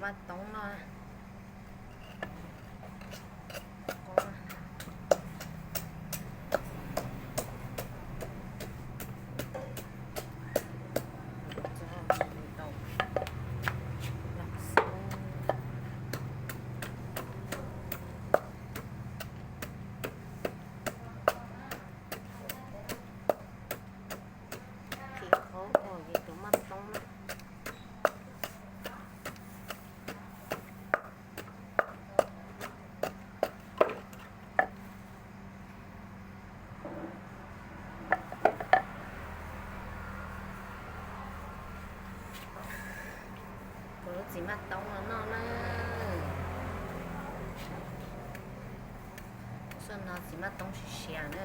Maj toob no. Khi qhov ua ces tus maj toob na. Kuv lub txiv maj toob no noj na. Xyoo no txiv maj toob siav siav na.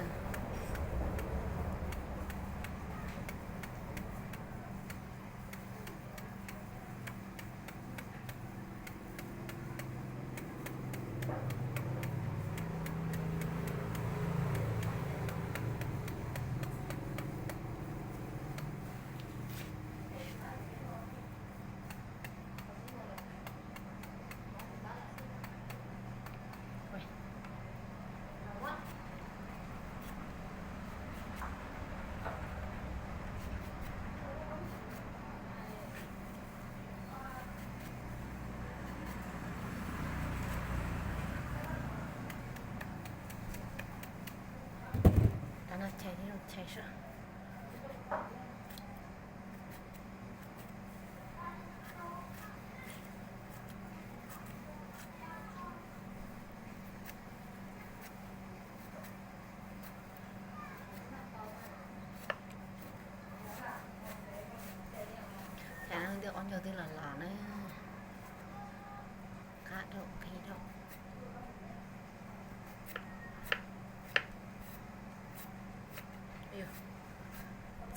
Cov no chais li no chais soj. Cas leej twg ob ncaug twb los los na. Qab dhau qhib dhau.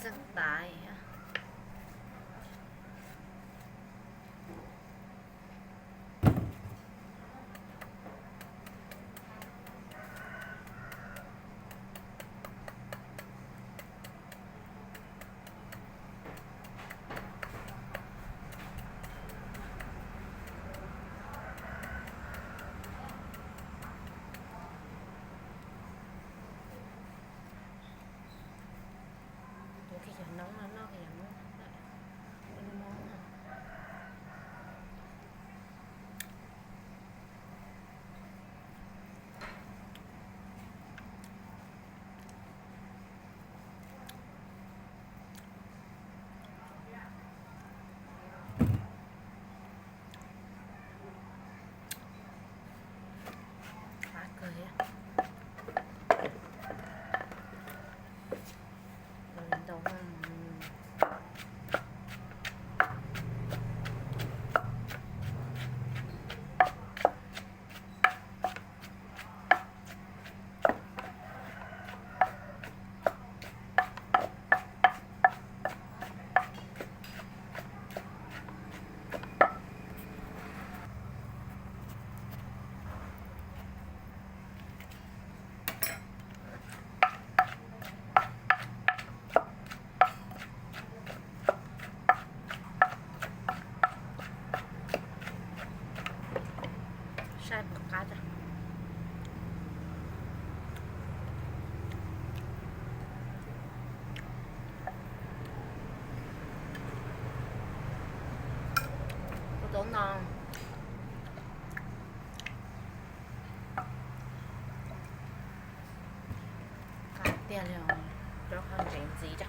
Txeej tas. Tus kiv cov noob no noj kiv cov noob, noob no. Qab kawg thiab. Ntau. Saib puas qab tso. Kuv tau no. Qab tiag li, rau qhov ntsev ntxiv tso.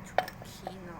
Tshuav khi no.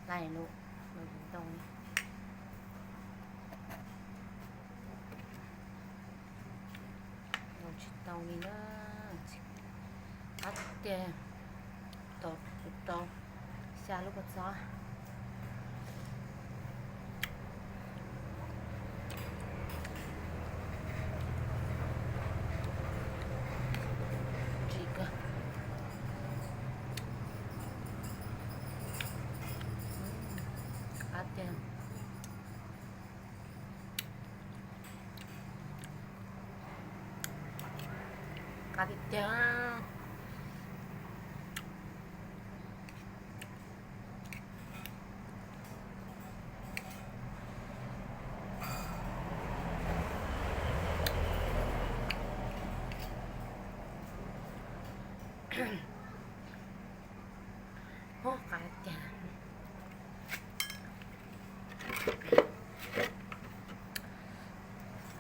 Lais lus, lus tsis tau li, lus tsis tau li na. Qab tiag, tau, tau xya lub kua txob. Tsis kawg. Qab tiag. Qab tiag tiag. Ub, qab tiag.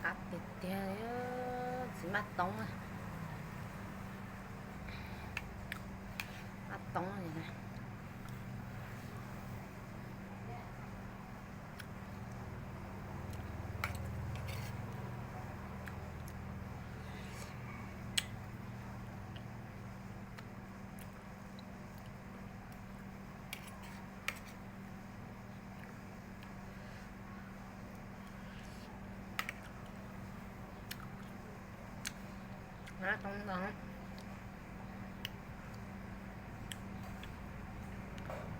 Qab tiag tiag, txiv maj toob, maj toob li na.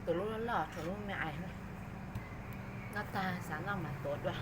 Tus lub loj loj tshuav lub me ais, noj tag xav noj mas tuav dua.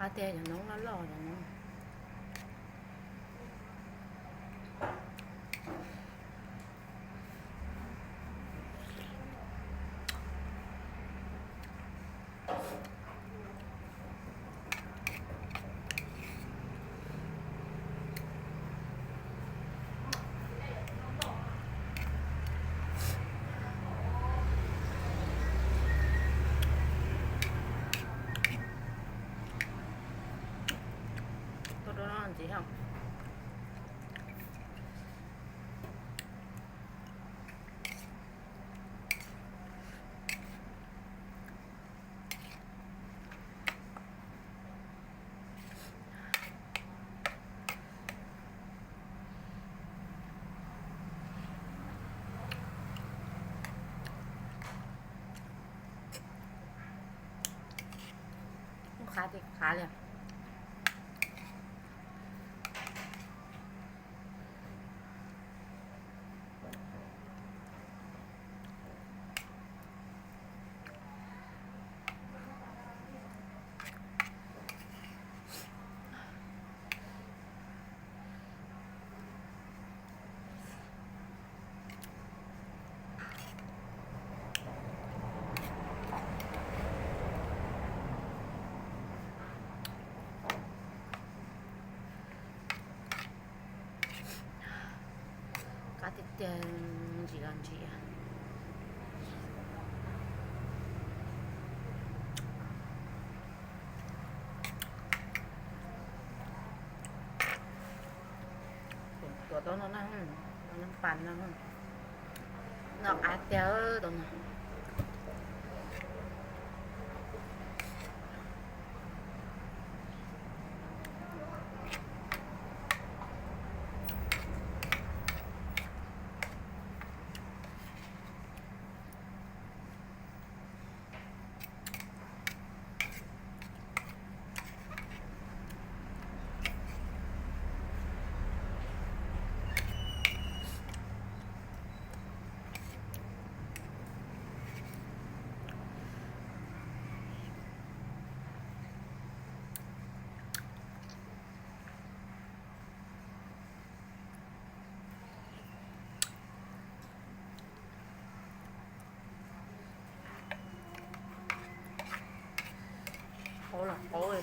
Qab tiag, cov noob loj loj cov noob. Tuaj dua no ntxiv os. Qab tiag qab li. Qab tiag tiag, ntsim los ntsim. Tuav tau no na, tau no pas no, noj qab tiag tau no. Qauv.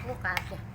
Lub qa tiag.